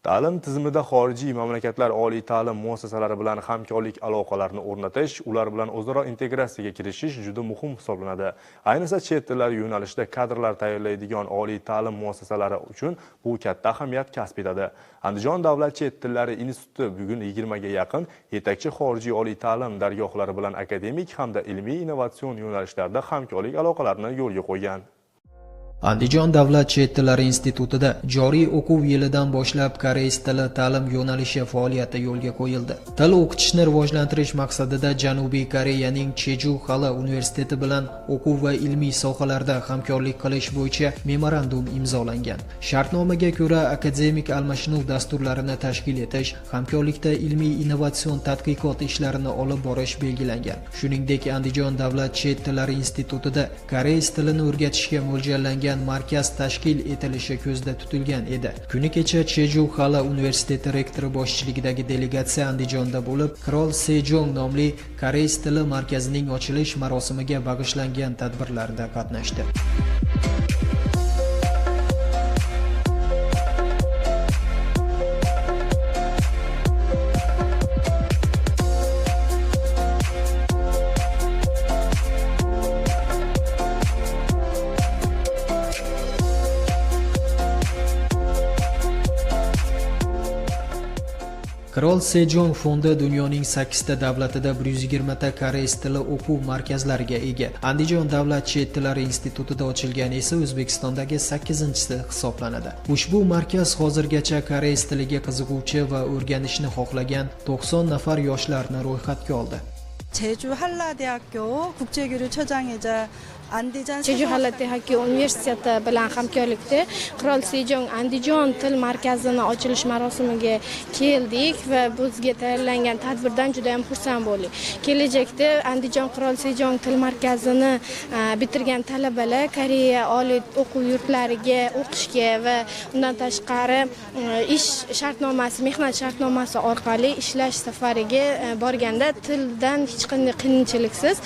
Ta'lim tizimida xorijiy mamlakatlar oliy ta'lim muassasalari bilan hamkorlik aloqalarini o'rnatish, ular bilan o'zaro integratsiyaga kirishish juda muhim hisoblanadi. Ayniqsa chet tillari yo'nalishida kadrlar tayyorlaydigan oliy ta'lim muassasalari uchun bu katta ahamiyat kasb etadi. Andijon davlat chet tillari instituti bugun 20 ga yaqin yetakchi xorijiy oliy ta'lim dargohlari bilan akademik hamda ilmiy innovatsion yo'nalishlarda hamkorlik aloqalarini yo'lga qo'ygan. Andijon davlat chet tillari institutida joriy o'quv yilidan boshlab koreys tili ta'lim yo'nalishi faoliyati yo'lga qo'yildi. Til o'qitishni rivojlantirish maqsadida Janubiy Koreyaning Cheju Halla universiteti bilan o'quv va ilmiy sohalarda hamkorlik qilish bo'yicha memorandum imzolangan. Shartnomaga ko'ra, akademik almashinuv dasturlarini tashkil etish, hamkorlikda ilmiy innovatsion tadqiqot ishlarini olib borish belgilangan. Shuningdek, Andijon davlat chet tillari institutida koreys tilini o'rgatishga mo'ljallangan markaz tashkil etilishi ko'zda tutilgan edi. Kuni kecha Cheju Halla universiteti rektori boshchiligidagi delegatsiya Andijonda bo'lib, Qirol Sejong nomli koreys tili markazining ochilish marosimiga bag'ishlangan tadbirlarda qatnashdi. Qirol Sejong fondi dunyoning 8 ta davlatida 120 ta koreys tili o'quv markazlariga ega. Andijon davlat chet tillari institutida ochilgan esa O'zbekistondagi 8-inchisi hisoblanadi. Ushbu markaz hozirgacha koreys tiliga qiziquvchi va o'rganishni xohlagan 90 nafar yoshlarni ro'yxatga oldi. 제주 한라대학교 국제교류처장이자 Andijan Cheju Halla universiteti bilan hamkorlikda Qirol Sejong Andijon til markazini ochilish marosimiga keldik va bizga tayyorlangan tadbirdan juda ham xursand bo'ldik. Kelajakda Andijon Qirol Sejong til markazini bitirgan talabalar Koreya oliy o'quv yurtlariga o'qishga va undan tashqari ish shartnomasi, mehnat shartnomasi orqali ishlash safariga borganda tildan hech qanday qiyinchiliksiz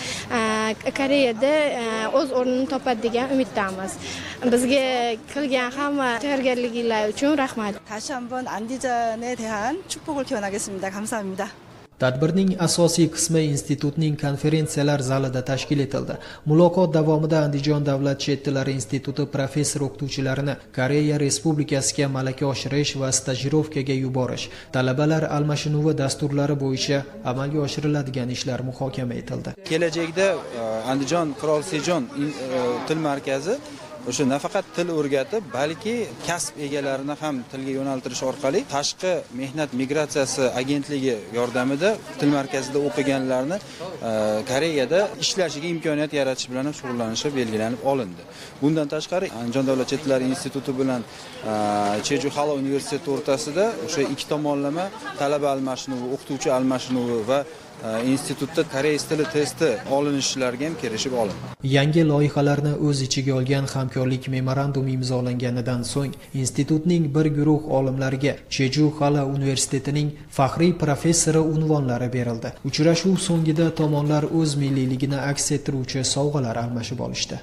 Koreyada o'z o'rnini topadi degan umiddamiz. Bizga qilgan hamma tayyorgarliklar uchun rahmat. 다시 한번 안디잔에 대한 축복을 기원하겠습니다. 감사합니다. Tadbirning asosiy qismi institutning konferensiyalar zalida tashkil etildi. Muloqot davomida Andijon davlat chet tillari instituti professor o'qituvchilarini Koreya Respublikasiga malaka oshirish va stajirovkaga yuborish, talabalar almashinuvi dasturlari bo'yicha amalga oshiriladigan ishlar muhokama etildi. Kelajakda Andijon Qirol Sejong til markazi o'sha nafaqat til o'rgatib, balki kasb egalarini ham tilga yo'naltirish orqali tashqi mehnat migratsiyasi agentligi yordamida til markazida o'qiganlarni Koreyada ishlashiga imkoniyat yaratish bilan ham shug'ullanishi belgilanib olindi. Bundan tashqari Andijon davlat chet tillari instituti bilan Cheju Halla universiteti o'rtasida o'sha ikki tomonlama talaba almashinuvi, o'qituvchi almashinuvi va institutda koreys tili testi olinishlariga ham kelishib olindi. Yangi loyihalarni o'z ichiga olgan hamkorlik memorandumi imzolanganidan so'ng institutning bir guruh olimlariga Cheju Halla universitetining faxriy professori unvonlari berildi. Uchrashuv so'ngida tomonlar o'z milliyligini aks ettiruvchi sovg'alar almashib olishdi.